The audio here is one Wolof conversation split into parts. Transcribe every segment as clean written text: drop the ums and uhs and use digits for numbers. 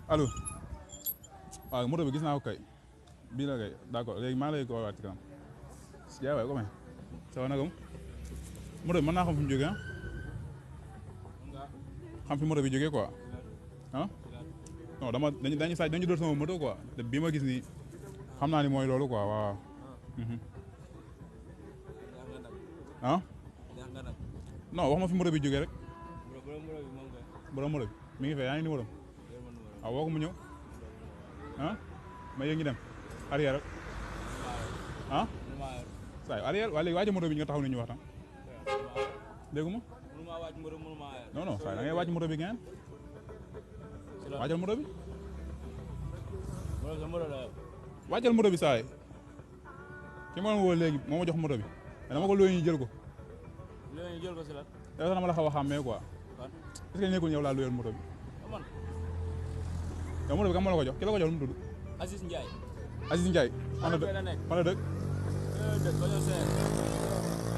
allo waaw moto bi gis naa ko kay bii la kay d'accord léegi maa lay ko waat ci kanam yaa waay comme ça va nagam moto bi mën naa xam fi mu jógee xam fi moto bi jógee quoi ah non dañu sàcc dañu dóor sama moto quoi te bii ma gis nii xam naa ni mooy loolu quoi waaw. ah non wax ma fi moto bi jógee rek borom moto bi mi ngi fay yaa ngi numéro waaw woo ko mu ñëw ah ma yëg ñu dem arrière rek ah saa yu arrière waa léegi waaj moto bi nga taxaw ni ñu waxtaan déggu ma non non saa da ngay waaj moto bi ngeen waajal moto bi waajal moto bi saa yi ki ma woo léegi moo ma jox moto bi dama ko looy ñu jël ko si la yow sax ma la xaw a xàmmee quoi est-ce que nekkul yow laa looyal moto bi yow moto bi kam ma la ko jox ki la ko jox lu mu tudd Aziz Ndiaye fan la dëkk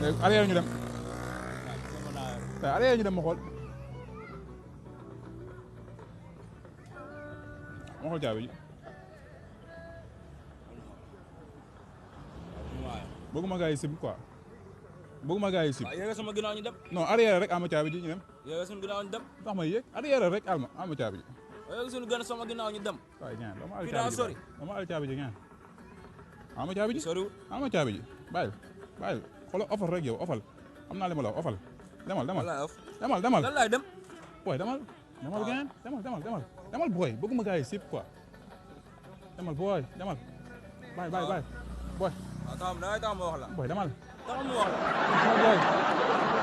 léegi arrière ñu dem arrière ñu dem ma xool caabi ji bëgguma gaa yi sib quoi bëgguma gaa yi sib yéega sama ginnaaw ñu dem non arrière rek ama caabi ji ñu dem yéega suñu ginnaaw ñu dem ndax ma yéeg arrière rek ama caabi ji yéega suñu gën sama ginnaaw ñu dem waaye ñaan dama al caabi ji ñaan ama caabi ji soriwul ama caabi ji bàyyil xoolal ofal rek yow ofal xam naa li ma la wax ofal demal lan laay dem booy demal gaan demal booy bëgguma gaa yi sib quoi demal booy demal bàyyi booy waaw taxam da ngay taxam ma wax la booy demal taxam ma wax la